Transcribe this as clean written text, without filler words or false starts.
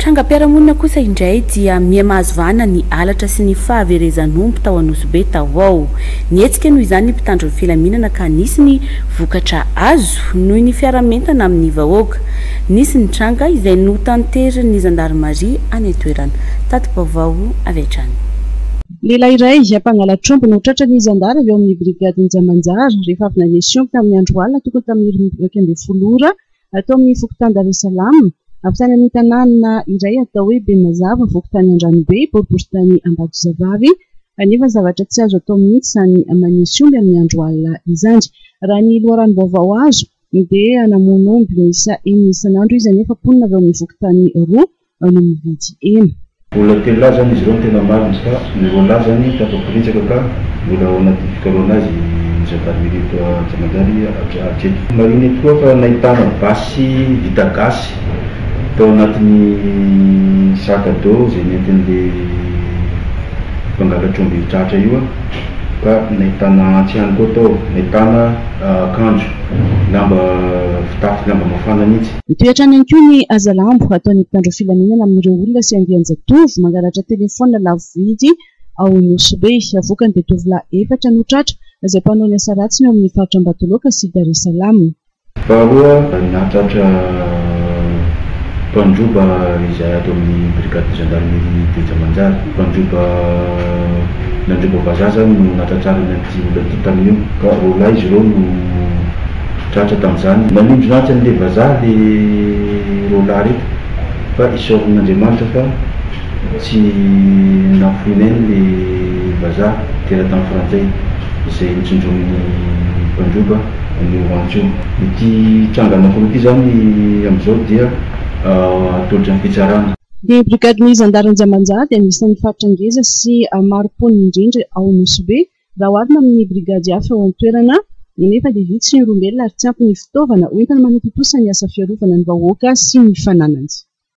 Trangam-piarahamonina kosa indray dia miha-mahazo vahana ny halatra sy ny fahaverezan'omby tao Anosibe tao ao. Nihetsika noho izany ny mpitandro ny filaminana ka nisy ny vokatra azo noho ny fiaraha-mientana amin'ny vahoaka. Nisy ny tranga izay notanterin'ny zandarimaria any an-toerana. Tati-baovao avy hatrany. Lehilahy iray mpangalatr'omby no tratran'ny zandary avy ao amin'ny brigadin'i Jamanjara rehefa avy nanesy omby tamin'ny andro alina tokony tamin'ny 11 ora tao amin'ny fokontany Dar es Salaam, avy tany amin'ny tanàna iray atao hoe Bemazava, fokontany Andranobe, boriborintany Ambatozavavy. Nefa zavatra tsy azo atao mihitsy izany manisy omby amin'ny andro alina izany. Raha ny loharanom-baovao azo dia namono omby miisa enina isan'andro izy nefa mponina avy ao amin'ny fokontany roa no mividy hena. Olona telo lahy zany izy ireo no tena marina fa ny roa lahy zany tafaporitsaka ka mbola ao anatin'ny fikarohana azy ny gendarmerie eto Antsiramanjary hatreto. Marihina eto koa fa nahitana basy vita gasy tao anatin'ny sac à dos izay nentin'ilay mpangalatr'omby tratra io ka nahitana antsy ihany koa tao, nahitana akanjo, lamba fitafy lamba mafana mihitsy. Mitohy hatrany ihany koa ny hazalambo ataon'ny mpitandro filaminana amin'ireo olona sy andian-jatovo mangalatra telefaonina lafo vidy ao Nosy Be. Vokany dia tovolahy efatra no tratra izay mpanao ny asa ratsiny ao amin'ny faritra Ambatoloaka sy Dar es Salaam. Faharoa, nahatratra mpandroba izahay ato amin'ny brigade de gendarmerie de Jamanjary. Mpandroba nandroba vazaha izany no nahatratrarana an'ity olona ity tamin'io ka roa lahy izy ireo no Tratra tamin'izany. Nanindrona antsy an'ilay vazaha le roalahy reto fa isaoran'Andriamanitra fa tsy nafoinay le vazaha teratany frantsay izay notsindromin'ny mpandroba an'io antsy io. Ity tranga anankiroa ity izany amin'izao dia atolotra ny fitsarana. Ny brigadin'ny zandary Anjamanjary dia anisan'ny faritra ngeza sy maro mponina indrindra ao Nosy Be. Raha oharina amin'ny brigady hafa eo an-toerana anefa dia vitsy ny olombelona ary tsy ampy ny fitaovana hoentina manatontosa ny asa fiarovana ny vahoaka sy ny fananany.